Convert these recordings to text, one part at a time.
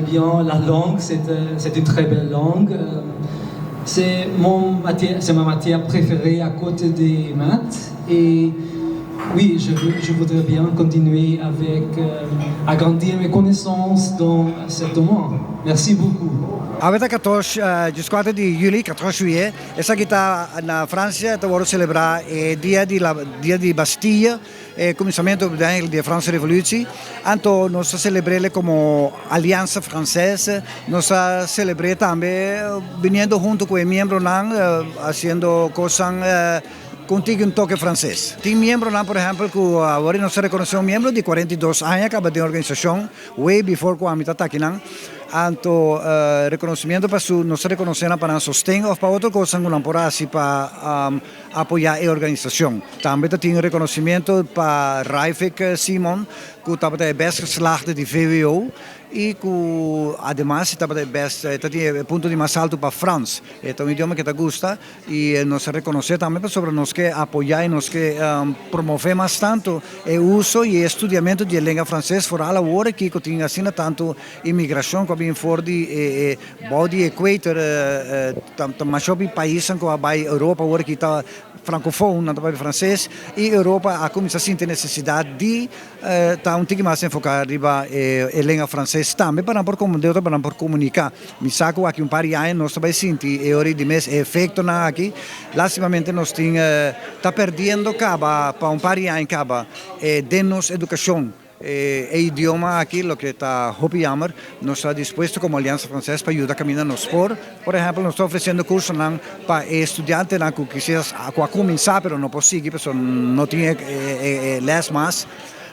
J'aime bien la langue, c'est une très belle langue. C'est ma matière préférée à côté des maths. Et oui, je voudrais bien continuer avec agrandir mes connaissances dans ce domaine. Merci beaucoup. Awe ta 14, 14 di juli, 14 juillet, esaki ta na Francia, ta wordo celebra e dia di la dia di Bastille, e cuminsamiento di e Franse Revolutie. Anto nos ta celebr'e como Alianza Française, nos ta celebr'e tambe biniendo hunto cu e miembronan, haciendo cosnan cu tin un toque frances. Tin miembronan, por ehempel, cu awor nos ta reconoce un miembro di 42 aña caba den organisacion, way before cu ami ta akinan. Anto reconocimiento pa su, nos ta reconoce pa nan sosten of pa otro cos cu nan por haci pa apoya e organisacion. Tambe tin reconocimiento pa Raifik Simon, cu tabata e best geslaagde di VWO y cu ademas tabata e best, tin punto di mas halto pa Frans. Ta un idioma cu ta gusta y nos ta reconoce tambe pasobra nos kier apoya y nos kier promove mas tanto e uso y studiamento di lenga frances, vooral awor cu tin asina tanto inmigracion cu bin for di bou di equator, ta mas pais cu bay Europa awor cu ta francofoon, no ta frances, y Europa a cuminsa sinti necesidad di ta un tiki mas enfoca riba e lenga frances tambe pa por pa por comunica. Mi sa cu aki un par di aña nos tambe sinti e ora di mes efectonan aki. Lastimamente nos tin ta perdiendo caba pa un par di aña caba den nos educacion e idioma aki, loke ta hopi jammer. Nos ta dispuesto como Alianza Frances pa yuda caminda nos por. Por ehempel, nos ta ofreciendo curso pa studiante cu kisas a cuminsa pero no por sigui, pero no tin les mas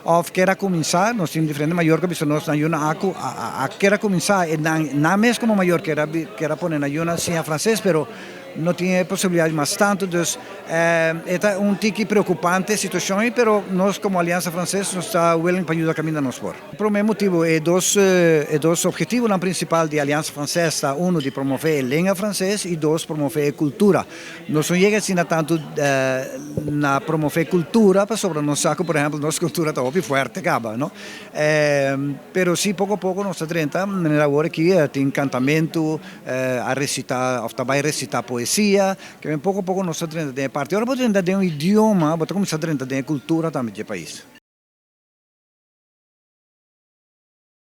of kier cuminsa. Nos tin diferente mayor cu nos na yiunan a kier cuminsa na mes como mayor kier pone nan yiunan siña frances, pero no tin posibilidad mas tanto. Dus ta un tiki preocupante situacion, pero nos como Alianza Frances nos ta willing pa yuda caminda nos por. Prome motibo e dos obhetivo principal di Alianza Frances ta: uno, di promove lenga frances y dos, promove cultura. Nos no a yega asina tanto na promove cultura, pasobra nos sa, por ehempel, nos cultura ta hopi fuerte caba, no? Pero si poco poco nos ta drenta, manera awor aki tin cantamento, a recita, of tambe recita poesia, cu poco poco nos ta drenta den parti. Awor bo drenta den un idioma, bo ta cuminsa drenta den cultura tambe di pais.